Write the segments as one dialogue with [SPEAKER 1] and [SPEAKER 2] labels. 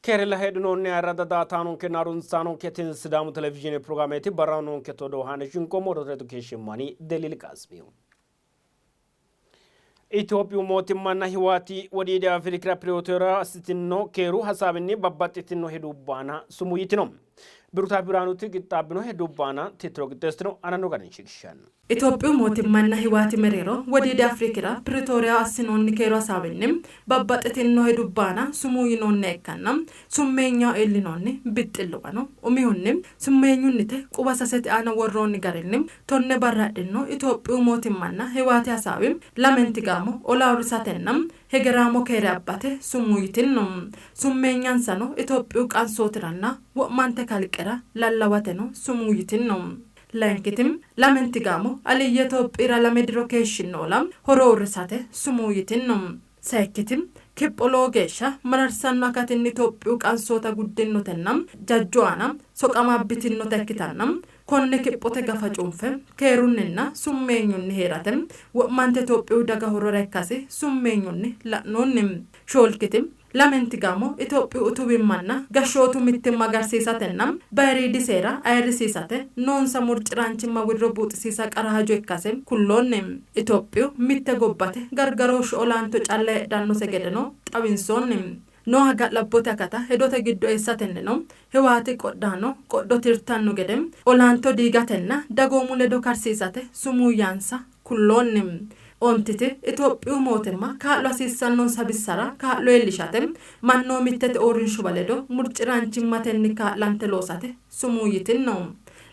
[SPEAKER 1] Keerella heedhinoonni ayirradda daaataanonkenna harunsaanonke tini Sidaamu televizhiine pirogaameeti barraho noonke todoo haane shinqoommo odoote ledo keeshsheemmo ani Deliil Qaasimiyu. Itophiyu mootimmanna Hiwaati Wodiidi Afrikira Piritooriyaho assitinno keeru hasaawinni babbaxxitino hedubba aana sumuu yitino. Birutaaf Biraanuti qixxaabbino hedubba aana tittiro qixxeessitino aananno garinni shiqishshanno.
[SPEAKER 2] Itophiyu mootimmanna Hiwaati mereero Wodiidi Afrikira Piritooriyaho assinoonni keeru hasaawinni babbaxxitinno hedubba aana sumuu yinoonniha ikkanna summeenyaho iillinoonni bixxilluwano umihunni summeenyunnite quwa sasete aana worroonni garinni Tonne barra adhinno Itophiyu mootimmanna Hiwaati hasaawi lamenti gaamo ola uurrisatenna hegeraamo keere abbate sumuu yitinno. Summeenyansano Itophiyu qansootiranna wo'mante kalqera lallawateno sumuu yitinno. Layinkiti, lamenti gaamo Aliyye Itophiyira lame diro keeshshinno ola horo uurrisate sumuu yitinno. Sayikkiti, kipho lowo geeshsha mararsanno akatinni Itophiyu qansoota guddinnotenna jajju aana soqama abbitinnota ikkitanna konne kiphote gafa cunfe keerunninna summeenyunni hee'rate wo'mante Itophiyu daga horora ikkasi summeenyunni la'noonni. Shoolkiti, lamenti gaamo Itophiyu utuwimmanna gashshootu mittimma agarsiisatenna bayiriidi seera ayirrisiisate noonsa murci'raanchimma wirro buuxisiisa qara hajo ikkase kulloonni. Itophiyu mitte gobbate gargarooshshu olanto calla heedhannose gedeno xawinsoonni. Nooha ga'labbote akata hedote giddo eessatennino Hiwaati qodhaano qodho tirtanno gede olanto diigatenna dagoomu ledo karsiisate sumuu yaansa kulloonni. Ontiti Itophiyu mootimma kaa'lo hasiissannonsa bissara kaa'lo iillishate mannoomittete uurrinshuwa ledo murci'raanchimmatenni kaa'lante loosate sumuu yitinno.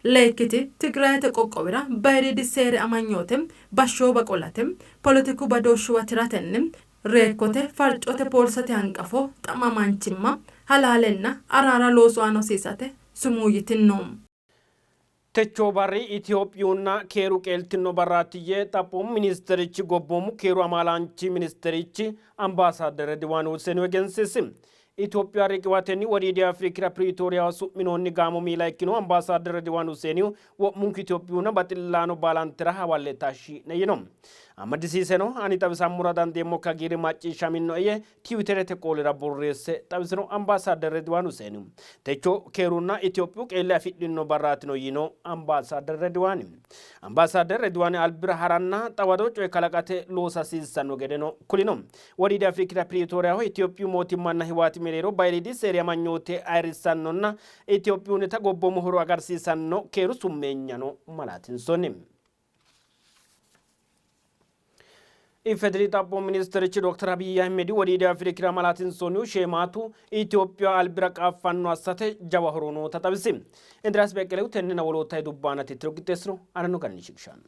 [SPEAKER 2] Leyikkiti Tigrayete qoqqowira bayiriidi seeri amanyoote bashshoowa qolate poletiku badooshshuwa tiratenni reekkote farcote poolisete hanqafo xa'mamaanchimma, halaalenna araara loosu aana hosiisate sumuu yitinno.
[SPEAKER 1] Techo barri Itophiyunna keeru qeeltinno barraati yee Xaphoomu ministerichi gobboomu keeru amaalaanchi ministerichi Ambaasaadder Redwaan Huseenihu egensiisi. Itophiya riqiwatenni Wodiidi Afrikira Piriitooriyaho su'minoonni gaamo miila ikkinohu Ambaasaadder Redwaan Huseenihu wo'munku Itophiyunna baxillaano baalantera hawalle tashshi'ne yino. Amadisiiseno ani xawisammora dandeemmokki hagiirri macciishshaminnoe yee Tiwiterete qoolira borreesse xawisino Ambaasaadder Redwaan Huseeni. Techo keerunna Itophiyu qeelle afidhino barraatino yiino Ambaasaadder Redwaani. Ambaasaadder Redwaani albira haranna xawado coye kalaqate loosa hasiissanno gedeno kulino. Wodiidi Afrikira Piriitooriyaho Itophiyu mootimmanna Hiwaati mereero bayiriidi seeri amanyoote ayirrissannonna Itophiyunnita gobboomu horo agarsiisanno keeru summeenyano malaatinsoonni. IFEDRI Xaphoomu Ministerichi Dokter Abiy Ahimedi Wodiidi Afrikira malaatinsoonnihu sheemaatu Itophiya albira qaaffanno assate jawa horo noota xawisi. Indiriyaas Beqqelehu tennena wolootta hedubba aana tittiro qixxeessino aananno garinni shiqishanno.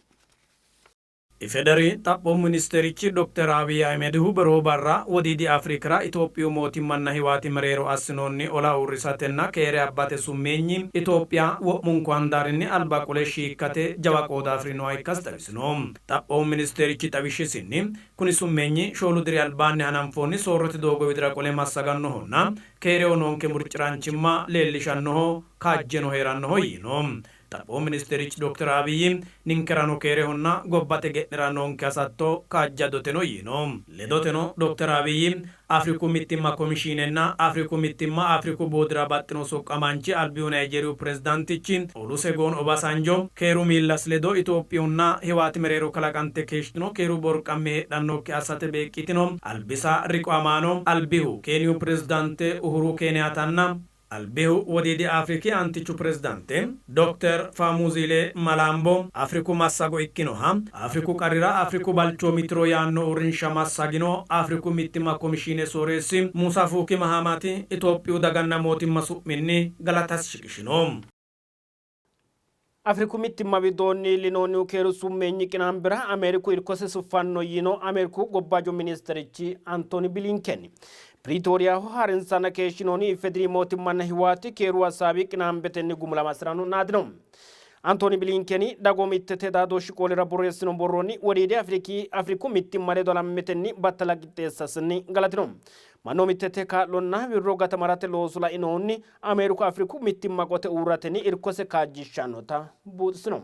[SPEAKER 3] IFEDRI Xaphoomu Ministerichi Dokter Abiy Ahimedihu beroo barra Wodiidi Afrikira Itophiyu mootimmanna Hiwaati mereero assinoonni ola uurrisatenna keere abbate summeenyi Itophiya wo'munku handaarinni alba qole shiikkate jawa qooda afi'rinoha ikkasi xawisino. Xaphoomu ministerichi xawishshisinni, kuni summeenyi shoolu diri albaanni hananfoonni soorrote doogo widira qole massagannohonna keereho noonke murci'raanchimma leellishannoho, kaajjeno hee'rannoho yiino. Xaphoomu ministerichi Dokter Abiy, ninkerano keerehonna gobbate ge'nera noonke hasatto kaajjadoteno yiino. Ledoteno Dokter Abiy, Afriku Mittimma Komishiinenna Afriku Mittimma Afriku boodira baxxino soqqamaanchi albihu Nayijeeriyu pirezidaantichi Olusegun Obasanjo keeru miillasi ledo Itophiyunna Hiwaati mereero kalaqante keeshshitino keeru borqamme heedhannokki assate beeqqitino albisa riqiwamaano albihu Keeniyu pirezidaante Uhuru Keeniyaatanna Albihu Wodiidi Afriki aantichu pirezidaante Dokter Faamuzile Malaambo Afriku massago ikkinoha Afriku qarrira Afriku balchoomi tiro yaanno uurrinsha massagino Afriku mittimma komishiine sooreessi Musa Fuuki Mahamati Itophiyu daganna mootimma su'minni galatasi shiqishino.
[SPEAKER 1] Afriku mittimma widoonni iillinoonnihu keeru summeenyi qinaambira Ameeriku irkose suffanno yiino Ameeriku gobbaaju ministerichi Antooni Bilinkeni. Piriitooriyaho harinsanna keeshshinoonni IFEDRI mootimmanna Hiwaati keeru hasaawi qinaambetenni gumulamasirano naadino. Antooni Bilinkeni dagoomittete xaadooshshi qoolira borreessino borronni Wodiidi Afriki Afriku mittimma ledo halammetenni battala qixxeessasinni galatino. Mannoomittete kaa'lonna wirro gatamarate looso lainohunni Ameeriku Afriku mittimma qote uurratenni irkose kaajjishshannota buuxisino.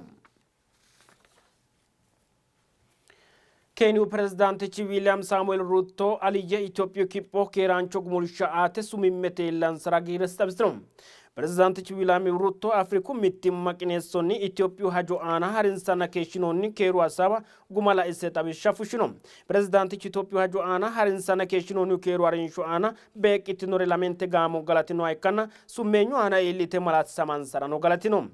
[SPEAKER 1] Keeniyu pirezidaantichi Wiiliyaam Saamueel Ruutto aliyye Itophiyu kipho keeraancho gumulsha aate sumimmete iillansara hagiirresi xawisino. Pirezidaantichi Wiiliyaam Ruutto Afriku mittimma qineessonni Itophiyu hajo aana harinsanna keeshshinoonni keeru hasaawa guma laise xawishsha fushshino. Pirezidaantichu Itophiyu hajo aana harinsanna keeshshinoonnihu keeru harinsho aana beeqqitinore lamente gaamo galatinoha ikkanna summeenyu aana iillite malaatisamansarano galatino.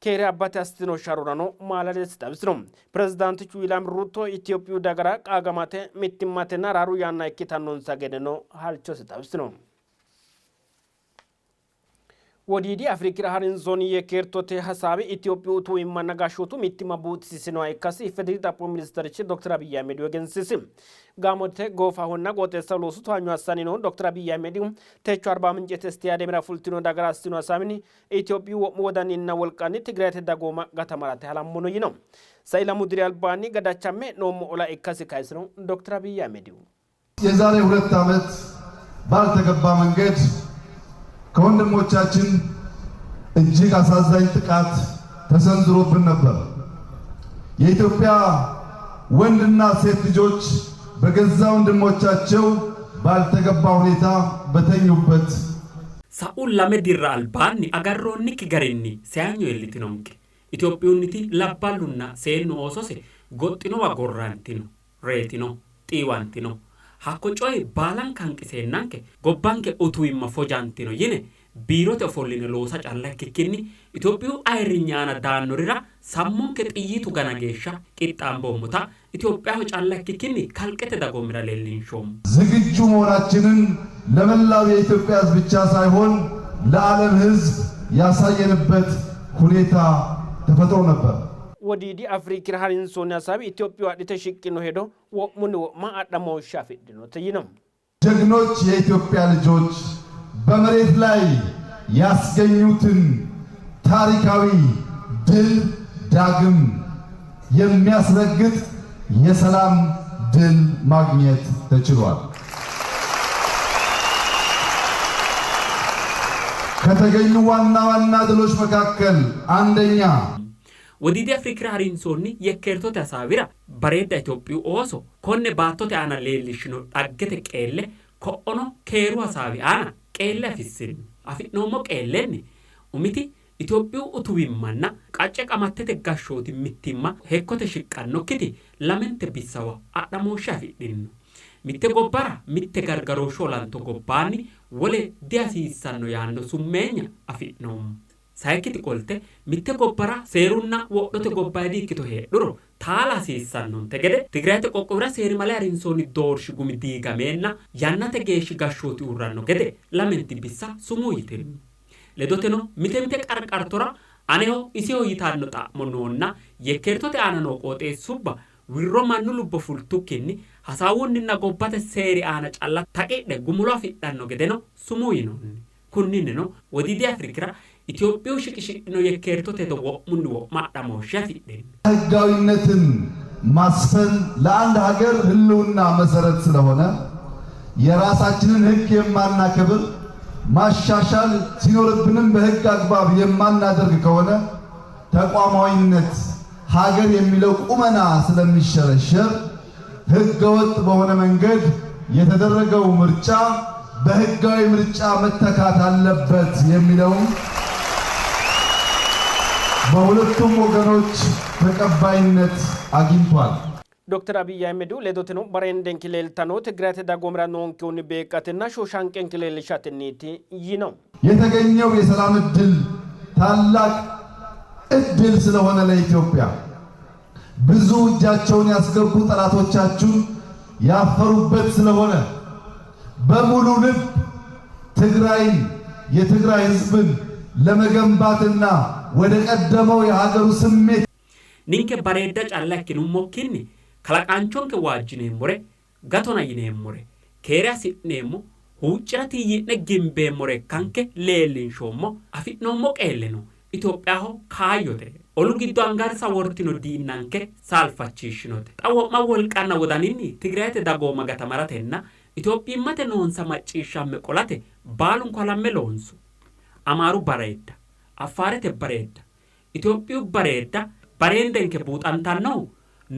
[SPEAKER 1] Keere abbate assitino sharrorano maalalesi xawisino. Pirezidaantichu Wiiliyaam Ruutto Itophiyu dagara qaagamate, mittimmatenna araaru yanna ikkitannonsa gedeno halchosi xawisino. Wodiidi Afrikira harinsoonni yekkeertote hasaawi Itophiyu utuwimmanna gashshootu mittimma buuxisiisinoha ikkasi IFDR Xaphoomu Ministerichi Dokter Abiy Ahimedihu egensiisi. Gaamote goofahonna qooxeessaho loosu towaanyo assanni noohu Dokter Abiy Ahimedihu techo Arbaamincete Istiyaademera fultino dagara assino hasaawinni Itophiyu wo'mu wodaninna wolqanni Tigrayete dagooma gatamarate halammono yino. Sai lamu diri albaanni gadachamme hee'noommo ola ikkasi kayisino Dokter Abiy Ahimedihu.
[SPEAKER 4] የዛሬ 2 ዓመት ባልተገባ መንገድ ከወንድሞቻችን እጅግ አሳዛኝ ጥቃት ተሰንዝሮብን ነበር። የኢትዮጵያ ወንድና ሴት ልጆች በገዛ ወንድሞቻቸው ባልተገባ ሁኔታ በተኙበት
[SPEAKER 5] Sa'u 2 dirra albaanni agarroonnikki garinni seyanyo iillitinonke. Itophiyunniti labballunna seennu oosose goxxinowa gorrantino, reetino, xiiwantino. Hakko coye baalanka hanqiseennanke gobbanke utuwimma fojantino yine biirote ofolline loosa calla ikkikkinni Itophiyu ayirrinyi aana daannorira sammonke xiyyitu gana geeshsha qixxaamboommota Itophiyaho calla ikkikkinni kalqete dagoomira leellinshoommo.
[SPEAKER 4] ዝግጁ መሆናችንን ለመላው የኢትዮጵያ ሕዝብ ብቻ ሳይሆን ለዓለም ሕዝብ ያሳየንበት ሁኔታ ተፈጥሮ ነበር።
[SPEAKER 1] Wodiidi Afrikira harinsoonni hasaawi Itophiyu adhite shiqqino hedo wo'munni wo'ma adhamooshshe afidhinote yino.
[SPEAKER 4] ጀግኖች የኢትዮጵያ ልጆች በመሬት ላይ ያስገኙትን ታሪካዊ ድል ዳግም የሚያስረግጥ የሰላም ድል ማግኘት ተችሏል። ከተገኙ ዋና ዋና ድሎች መካከል አንደኛ
[SPEAKER 5] Wodiidi Afrikira harinsoonni yekkeertote hasaawira bareedda Itophiyu ooso konne baattote aana leellishshino dhaggete qeelle ko'ono keeru hasaawi aana qeelle afissino. Afi'noommo qeellenni umiti Itophiyu utuwimmanna qacce qamattete gashshooti mittimma hekkote shiqqannokkiti lamente bissawa adhamooshshe afidhino. Mitte gobbara mitte gargarooshshu olanto gobbaanni wole dihasiissanno yaanno summeenya afi'noommo. Sayikkiti qolte mitte gobbara seerunna wodhote gobbayidi ikkito heedhuro taala hasiissannonte gede Tigrayete qoqqowira seerimale harinsoonni doorshi gumi diigameenna yannate geeshshi gashshooti uurranno gede lamenti bissa sumuu yitino. Ledoteno mite mite qarqartora aneho isiho yitanno xa'mo noonna yekkeertote aana noo qooxeessubba wirro mannu lubbo fultukkinni hasaawunninna gobbate seeri aana calla taqidhe gumulo afidhanno gedeno sumuu yinoonni. Kunninnino Wodiidi Afrikira Itophiyu shiqishidhino yekkeertote hedo wo'munni wo'ma adhamooshshe afidhino.
[SPEAKER 4] ህጋዊነትን ማስፈን ለአንድ ሀገር ህልውና መሰረት ስለሆነ የራሳችንን ህግ የማናከብር ማሻሻል ሲኖርብንም በህግ አግባብ የማናደርግ ከሆነ ተቋማዊነት ሀገር የሚለው ቁመና ስለሚሸረሸር ህገወጥ በሆነ መንገድ የተደረገው ምርጫ በህጋዊ ምርጫ መተካት አለበት የሚለው በሁለቱም ወገኖች ተቀባይነት አግኝቷል።
[SPEAKER 1] ዶክተር አብይ አህመዱ ledoteno bareendenke leeltanno Tigrayete dagoomira noonkehunni beeqqatenna shooshanqenke leellishatenniiti yino.
[SPEAKER 4] የተገኘው የሰላም እድል ታላቅ እድል ስለሆነ ለኢትዮጵያ ብዙ እጃቸውን ያስገቡ ጠላቶቻችሁን ያፈሩበት ስለሆነ በሙሉ ልብ ትግራይን የትግራይ ህዝብን ለመገንባትና ወደ ቀደመው የሀገሩ ስሜት
[SPEAKER 5] Ninke bareedda calla ikkinummokkinni kalaqaanchonke waajjineemmore gatona yineemmore keere hasi'neemmo huuccira tiyyi'ne gimbeemmore ikkanke leellinshoommo afi'noommo qeelleno Itophiyaho kaayyote. Olu giddo angansa wortino diinnanke saalfachiishshinote. Xa wo'ma wolqanna wodaninni Tigrayete dagooma gatamaratenna Itophiyimmate noonsa macciishshamme qolate baalunku halamme loonso. Amaaru bareedda, Affaarete bareedda, Itophiyu bareedda bareendenke buuxantannohu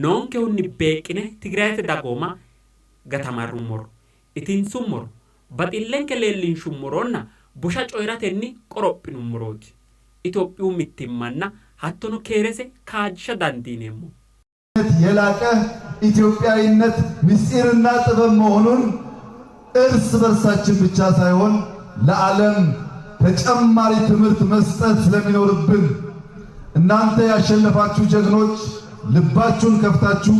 [SPEAKER 5] Noonkehunni beeqqine Tigrayete dagooma gatamarrummoro, itinsummoro, baxillenke leellinshummoronna busha coyi'ratenni qorophinummorooti Itophiyu mittimmanna hattono keerese kaajjisha dandiineemmohu.
[SPEAKER 4] የላቀ ኢትዮጵያዊነት ምስጢርና ጥበብ መሆኑን እርስ በርሳችን ብቻ ሳይሆን ለዓለም ተጨማሪ ትምህርት መስጠት ስለሚኖርብን እናንተ ያሸነፋችሁ ጀግኖች ልባችሁን ከፍታችሁ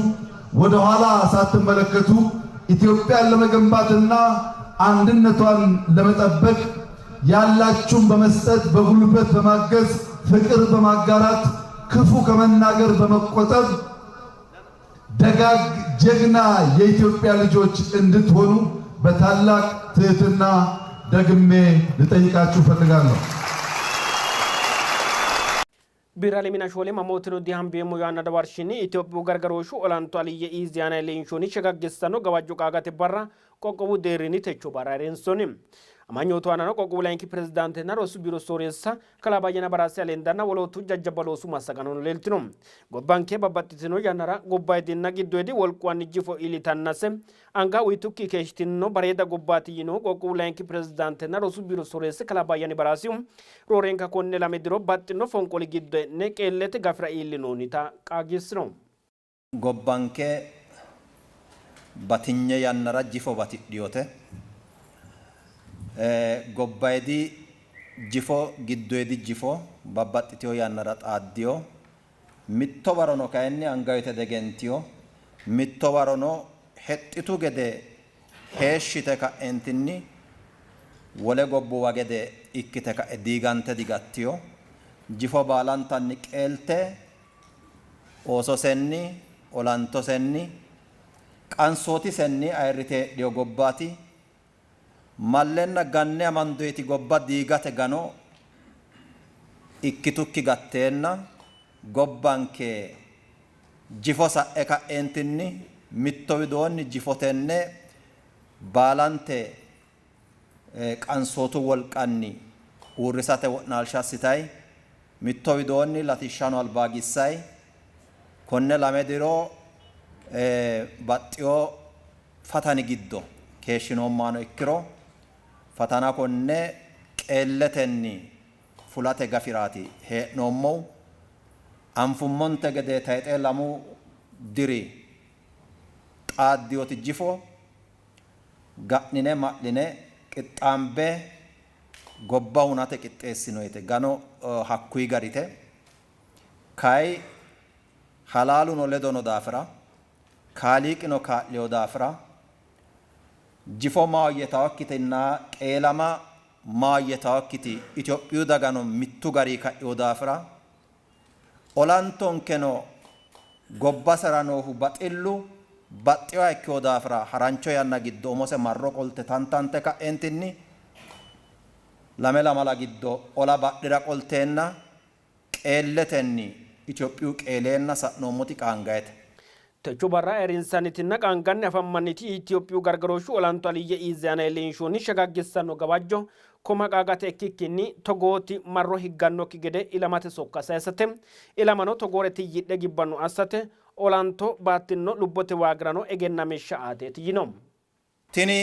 [SPEAKER 4] ወደ ኋላ ሳትመለከቱ ኢትዮጵያን ለመገንባትና አንድነቷን ለመጠበቅ ያላችሁን በመስጠት በጉልበት በማገዝ ፍቅር በማጋራት ክፉ ከመናገር በመቆጠብ ደጋግ ጀግና የኢትዮጵያ ልጆች እንድትሆኑ በታላቅ ትህትና ደግሜ ልጠይቃችሁ እፈልጋለሁ።
[SPEAKER 1] Birra lemina shoole mamooteno dihambeemmo yaanna dawarshinni Itophiyu gargarooshshu olanto aliyye iizi aana leenshoonni shagaggissanno gawajjo qaagate barra qoqqowu deerrinni techo barra ayirrinsoonni. Amanyootu aanano qoqqowu layinki pirezidaantenna rosu biiro sooreessa kalaa Bayyana Baraasi Alendanna wolootu jajjabba loosu massagaanono leeltino. Gobbanke babbaxxitino yannara gobbayidinna giddoyidi wolquwanni jifo iillitannase anga uyitukki keeshshitino bareeda gobbaati yiinohu qoqqowu layinki pirezidaantenna rosu biiro sooreessi kalaa Bayyani Baraasihu roorenka konne lame diro baxxino fonqoli giddo e'ne qeellete gafira iillinoonnita qaagiissino.
[SPEAKER 6] Gobbanke batinye yannara jifo batidhinote. Gobbayidi jifo giddoyidi jifo babbaxxitino yannara xaaddino. Mitto warono kayinni anga uyite diegentino. Mitto warono hexxitu gede heeshshite ka'entinni wole gobbuwa gede ikkite ka'e diigante digattino. Jifo baalantanni qeelte oososenni, olantosenni, qansootisenni ayirrite heedhino gobbaati. Mallenna ganne amandoyiti gobba diigate gano ikkitukki gatteenna gobbanke jifo sa'e ka'eentinni mitto widoonni jifo tenne baalante qansootu wolqanni uurrisate wo'naalsha assitayi, mitto widoonni latishshano albaagissayi konne lame diro baxxino fatani giddo keeshshinoommano ikkiro fatana konne qeelletenni fulate gafiraati hee'noommohu. Anfummonte gede tayxe lamu diri xaaddinoti jifo ga'nine ma'line qixxaambe gobba hunate qixxeessinoyite gano hakkuyi garite. Kay halaaluno ledo no daafira, Kaaliiqino kaa'lino daafira, jifo maahoyye yitawokkitinna qeelama maahoyye yitawokkiti Itophiyu dagano mittu garii ka'ino daafira, olantonkeno gobbasera noohu baxillu baxxinoha ikkino daafira harancho yanna giddo umose marro qolte tantante ka'eentinni lame lamala giddo ola badhera qolteenna qeelletenni Itophiyu qeeleenna sa'noommoti qaangayete.
[SPEAKER 1] Techo barra ayirrinsannitinna qaanganni afammanniti Itophiyu gargarooshshu olanto aliyye Iizi aana iillinshoonni shagaggissanno gawajjo koma qaagate ikkikkinni togooti marro higgannokki gede ilamate sokka saysate, ilamano togoore tiyyidhe gibbanno assate olanto baattinno lubbote waagirano egennamishsha aateeti yino.
[SPEAKER 6] Tini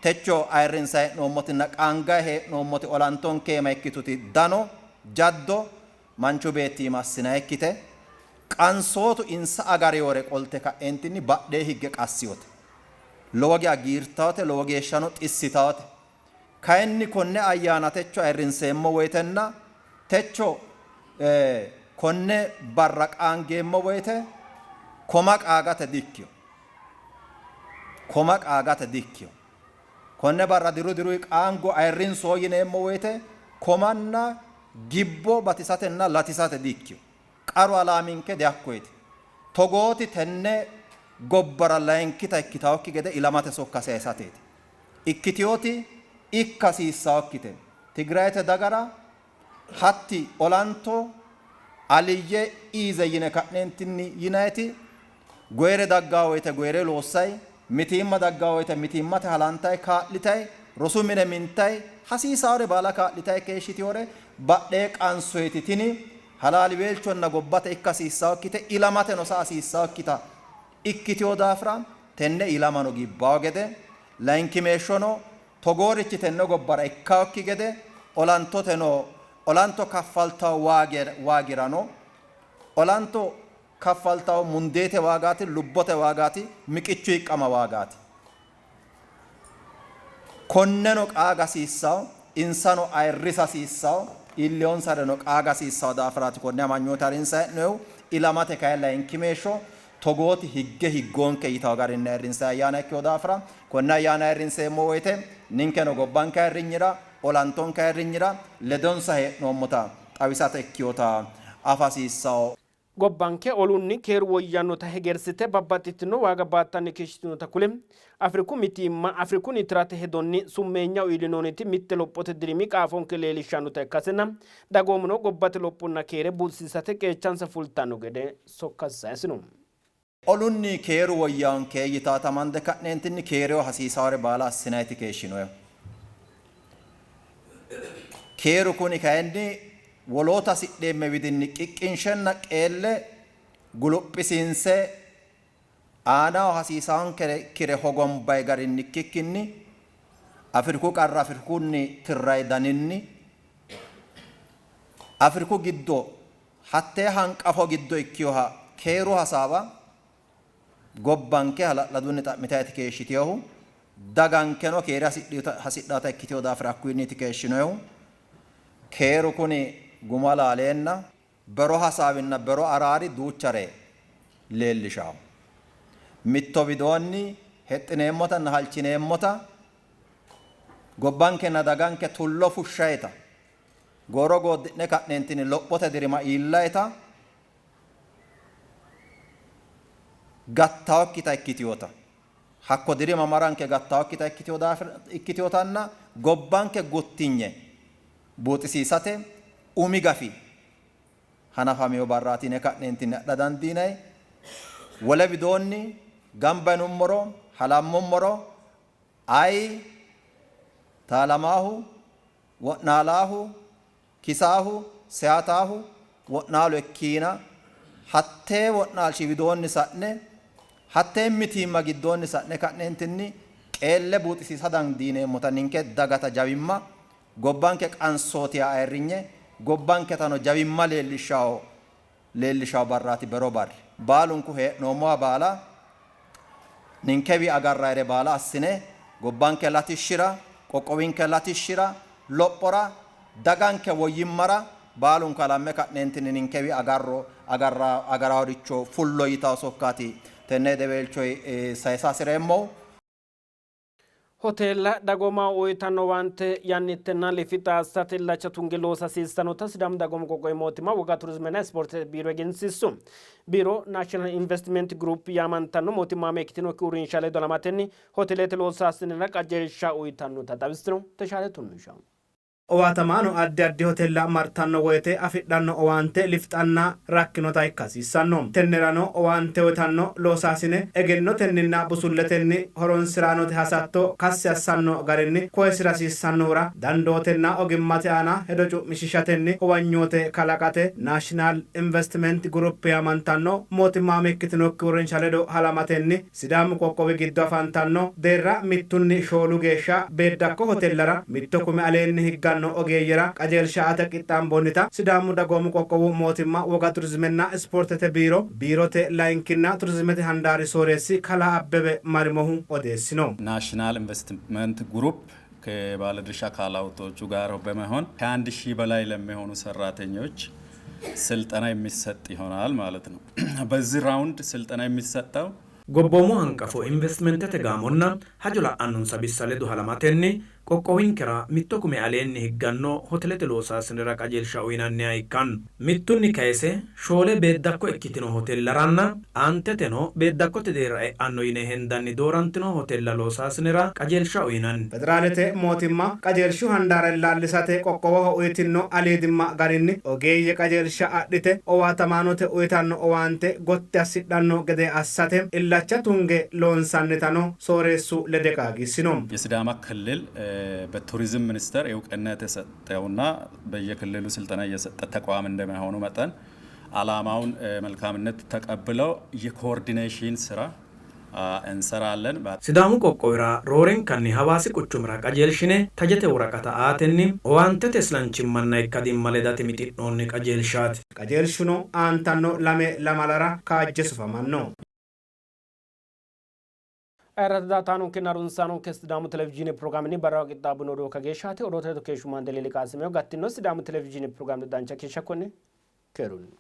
[SPEAKER 6] techo ayirrinsanni hee'noommotinna qaanganni hee'noommoti olantonke iima ikkituti dano, jaddo manchu beetti iima assinannikkite, qansootu insa agarinore qolte ka'eentinni badhee higge qassinote. Lowo geya giirtanote, lowo geeshshano xissitanote. Kayinni konne ayyaana techo ayirrinseemmo woyitenna techo konne barra qaangeemmo woyite koma qaagate dikkino. Koma qaagate dikkino. Konne barra diru diruyi qaango ayirrinso yineemmo woyite komanna gibbo batisatenna latisate dikkino. Qaru alaaminke dihakkoyeti. Togooti tenne gobbara layinkita ikkitawokki gede ilamate sokka sayisateeti. Ikkitinoti ikka hasiissawokkite. Tigrayete dagara hatti olanto Aliyye Iize yine ka'neentinni yinayiti goyire daggaa woyte goyire loossay, mitiimma daggaa woyte mitiimmate halantay kaa'litay, rosu mine mintay, hasiisaawore baala kaa'litay keeshshitiyore badhee qansoyiti tini Halaaliweelchonna gobbate ikka hasiissawokkite, ilamateno sa hasiissawokkita ikkitewo daafira tenne ilamano gibbawo gede, layinkimeeshshono togoorichi tenne gobbara ikkawokki gede olantoteno olanto kaffaltawo waagirano olanto kaffaltawo mundeete waagaati, lubbote waagaati, miqichu hiiqqama waagaati. Konneno qaaga hasiissawo, insano ayirrisa hasiissawo, iillewonsareno qaaga hasiissawo daafiraati konne amanyoote harinsayi hee'noyihu. Ilamate kayi layinkimeeshsho togooti higge higgoonke yitawo garinni ayirrinsayi ayyaana ikkewo daafira konne ayyaana ayirrinseemmo woyte ninkeno gobbanke ayirrinyira, olantonke ayirrinyira ledonsa hee'noommota xawisate ikkewota afa hasiissawo.
[SPEAKER 1] Gobbanke olunni keeru woyyannota hegersite babbaxxitino waaga baattanni keeshshitinota kule, Afriku mitiimma Afrikunni tirate hedonni summeenyaho iillinoonniti mitte lophote dirimi qaafonke leellishshannota ikkasenna dagoomuno gobbate lophonna keere buuxisiisate qeechansa fultanno gede sokkasi saysino.
[SPEAKER 6] Olunni keeru woyyaanke yitaata amande ka'neentinni keereho hasiisaawore baala assinayiti keeshshinoehu. Keeru kuni kayinni woloota hasidheemme widinni qiqqinshenna qeelle guluphisiinse aanaho hasiisaankere hogombay garinni ikkikkinni Afriku qarra Afrikunni tirray daninni Afriku giddo hattee hanqafo giddo ikkinoha keeru hasaawa gobbanke hala'ladunni xa'mitayti keeshshitinohu, dagankeno keere hasidhata ikkitino daafira hakkuyinniti keeshshinohu. Keeru kuni guma laaleenna bero hasaawinna bero araari duuchare leellishawo. Mitto widoonni hexxineemmotanna halchineemmota gobbankenna daganke tullo fushshayita gooro gooddi'ne ka'neentinni lophote dirima iillayita gattawokkita ikkitiyota hakko dirima maranke gattawokkita ikkitiyotanna gobbanke guttinye buuxisiisate umi gafi hanafamiyo barraati yine ka'neentinni adha dandiinay. Wole widoonni gamba yinummoro halammummoro ayi taalamaahu wo'naalaahu kisaahu seyataahu wo'naalu ikkiina hattee wo'naalshi widoonni sa'ne hattee mitiimma giddoonni sa'ne ka'neentinni qeelle buuxisiisa dandiineemmota ninke dagata jawimma gobbanke qansootiha ayirrinye gobbanketano jawimma leellishawo leellishawo barraati bero barri. Baalunku hee'noommowa baala ninkewi agarrayire baala assine gobbanke latishshira, qoqqowinke latishshira, lophora, daganke woyyimmara baalunku halamme ka'neentinni ninkewi agarro agarra agaraworicho fullo yitawo sokkaati tenne hedeweelcho sayisa hasireemmohu.
[SPEAKER 1] Hoteella dagoomaho uytanno owaante yannittenna lifixa assate illacha tunge loosa hasiissannota Sidaamu Dagoomu Qoqqowi Mootimma Woga Turizimenna Ispoortete Biiro egensiissu. Biiro National Investment Group yaamantanno mootimmaame ikkitinokki uurrinsha ledo halamatenni hoteelete loosaasinera qajeelsha uytannota xawissino. Teshaale Tunnusha.
[SPEAKER 3] Owaatamaano addi addi hotella martanno woyte afidhanno owaante lifixanna rakkinota ikka hasiissanno. Tennerano owaante uytanno loosaasine egennotenninna busulletenni horonsi'raanote hasatto kassi assanno garinni koyisi'ra hasiissannohura dandootenna ogimmate aana hedo cu'mishiishatenni huwanyoote kalaqate Naashinaal Investiment Group yaamantanno mootimmaame ikkitinokki uurrinsha ledo halamatenni Sidaamu qoqqowi giddo afantanno deerra mittunni shoolu geeshsha beeddakko hotellara mitto kume aleenni higganno ogeeyyera qajeelsha aate qixxaamboonnita Sidaamu Dagoomu Qoqqowu Mootimma Woga Turizimenna Ispoortete Biiro Biirote Layinkinna Turizimete Handaari Sooreessi Kalaa Abbebe Marimohu odeessino.
[SPEAKER 7] ናሽናል ኢንቨስትመንት ግሩፕ ከባለድርሻ አካላቶቹ ጋር በመሆን ከአንድ ሺህ በላይ ለሚሆኑ ሰራተኞች ስልጠና የሚሰጥ ይሆናል ማለት ነው። በዚህ ራውንድ ስልጠና የሚሰጠው
[SPEAKER 3] Gobboomu hanqafo investimentete gaamonna hajo la'annonsa bissa ledo halamatenni qoqqowinkera mitto kume aleenni higganno hotelete loosaasinera qajeelsha uynanniha ikkanno. Mittunni kayse shoole beeddakko ikkitino hotellaranna aanteteno beeddakkote deerra e'anno yine hendanni doorantino hotella loosaasinera qajeelsha uynanni. Federaalete mootimma qajeelshu handaara illaallisate qoqqowoho uytinno aliidimma garinni ogeeyye qajeelsha adhite owaatamaanote uytanno owaante gotti assidhanno gede assate illacha tunge loonsannitano sooreessu lede qaagiissino.
[SPEAKER 7] የሲዳማ ክልል በቱሪዝም ሚኒስቴር እውቅና የተሰጠውና በየክልሉ ስልጠና እየሰጠ ተቋም እንደመሆኑ መጠን አላማውን መልካምነት ተቀብለው የ coordination ስራ እንሰራለን።
[SPEAKER 3] Sidaamu qoqqowira roorenkanni Hawaasi quchumira qajeelshine tajete woraqata aatenni owaantete islanchimmanna ikkadimma ledate mixi'noonni qajeelshaati.
[SPEAKER 8] Qajeelshuno aantanno 2 lamalara kaajje sufamanno.
[SPEAKER 1] Ayirrado daa''ataanonkenna harunsaanonke Sidaamu Televizhiine pirogiraamenni barraho qixxaabbino odoo kageeshshaati. Odoote ledo keeshshu Maandelee Liqaasimeo gattino Sidaamu Televizhiine pirogiraame dancha keeshsha konne keerunni.